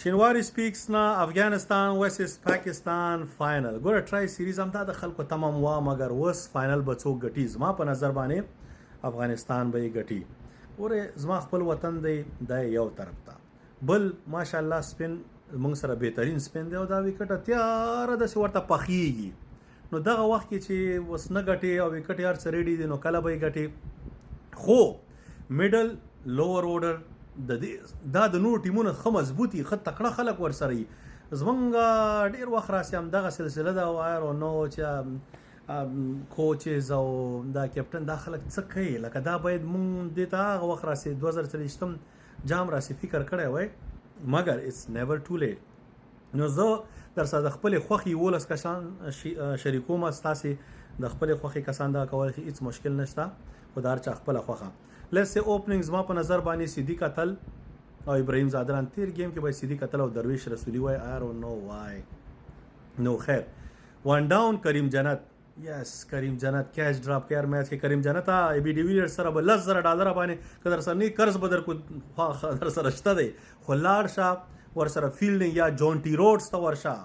شینواری سپیکس نه افغانستان ورسز پاکستان فاینل. ګوره، ټرای سیریز هم دا د خلکو تمام وا، مګر اوس فاینل به څوک ګټي؟ زما په نظر باندې افغانستان به یې ګټي. ګوره، زما خپل وطن دی، دا یو طرف ته بل ماشاءالله سپین موږ سره بهترین سپین دی او دا وکټه تیاره داسې ورته پخیږي. نو دغه وخت کې چې اوس نه ګټي او وکټ هر څه ریډي دي، نو کله به یې ګټي؟ خو میډل لوور اورډر د دې دا د نورو ټیمونو ښه مضبوطي، ښه تکړه خلک ورسره وي. زمونږ ډیر وخت راسي هم دغه سلسله ده او آیر نو چې کوچز او دا کیپټن دا خلک څه کوي. لکه دا باید مونږ دې ته هغه وخت راسي 2024 جام راسي فکر کړی وای، مګر it's never too late. نو زه در سره د خپلې خوښې 11 کسان شریکوم. ستاسې د خپلې خوښې کسان دا کولای شي، هیڅ مشکل نشته، خو د هر چا خپله خوښه. Let's say opening زما په نظر باندې صدیق اتل او ابراهیم زادران. تیر گیم کې به صدیق اتل او درویش رسولی وای، I don't know why. نو خیر، وان ډاون کریم جنت. یس، کریم جنت کیچ ډراپ کوي هر میچ کې. کریم جنت، ای بي ډیویلیئرز سره به 10,000 ډالر باندې که در سره نه قرض به درکو، در سره شته دی، خو لاړ شه ورسره فیلډینګ یا جونټي روډز ته ورشه.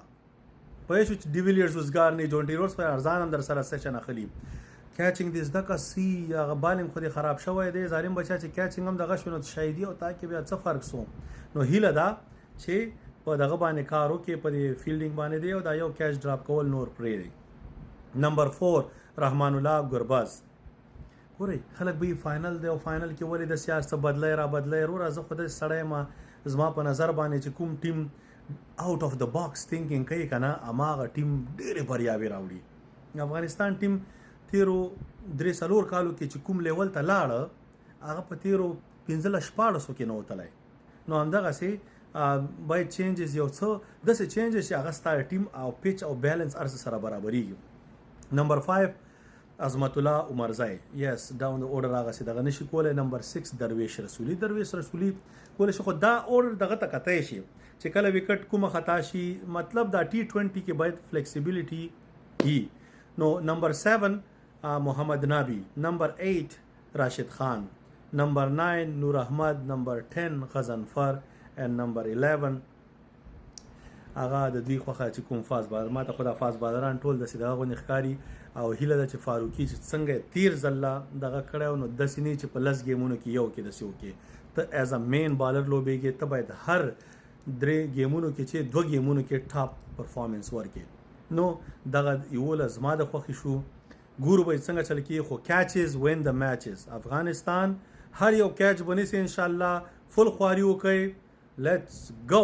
پوه شو چې ډیویلیئرز وزګار نه، جونټي روډز په ارزان هم در سره سیشن اخلي. کیچینګ دې زده که سی هغه بالینګ خو دې خراب شوی دی ظالم بچا. چې کیچینګ هم دغه شو، نو شاهدي او تا کې بیا څه فرق سو؟ نو هیله ده چې په دغه باندې کار وکړي، په دې فیلډینګ باندې دی او دا یو کیچ ډراپ کول نور پرې دی. نمبر 4 رحمان الله ګربز. ګورئ، خلک به فاینل دی او فاینل کې ولې د سیاست بدلی را بدلی؟ وروره، زه خو داسې سړی ما، زما په نظر باندې چې کوم ټیم out of the box thinking کوي که نه، هماغه ټیم ډېرې بریاوې راوړي. افغانستان ټیم تیرو 3-4 کالو کې چې کوم لیول ته لاړه، هغه په تیرو 15 16 کې نه وتلی. نو همدغسې باید چینجز، یو څه داسې چینجز چې هغه ستا ټیم او پیچ او بیلنس هر څه سره برابرېږي. نمبر 5 عظمت الله عمرزی. یس، ډاون د اورډر هغه دغه نشي کولای. نمبر 6 درویش رسولي. درویش رسولي کولای شي، خو دا اورډر دغه ته کتای شي چې کله وکټ کومه خطا شي. مطلب دا ټي 20 کې باید فلیکسیبিলিټي وي. نو نمبر 7 محمد نبی، نمبر 8 راشد خان، نمبر 9 نور احمد، نمبر 10 غضنفر and نمبر 11 هغه د دوی خوښه چې کوم فاز بالر. ماته خو دا فاز بالران ټول داسې دغه غوندې ښکاري او هیله ده چې فاروقي چې څنګه تیر ځل دغه کړی، نو داسې نه چې په 10 گیمونو کې یو کې داسې وکړي. ته as a main bowler لوبېږې، ته باید هر درې گیمونو کې چې دوه گیمونو کې ټاپ پرفارمنس ورکړي. نو دغه 11 زما د خوښې شو. ګورو به څنګه چل کیږي، خو catches win the matches. افغانستان هر یو کیچ بنیسي ان شاء الله. فل خواري وکړئ. Let's go.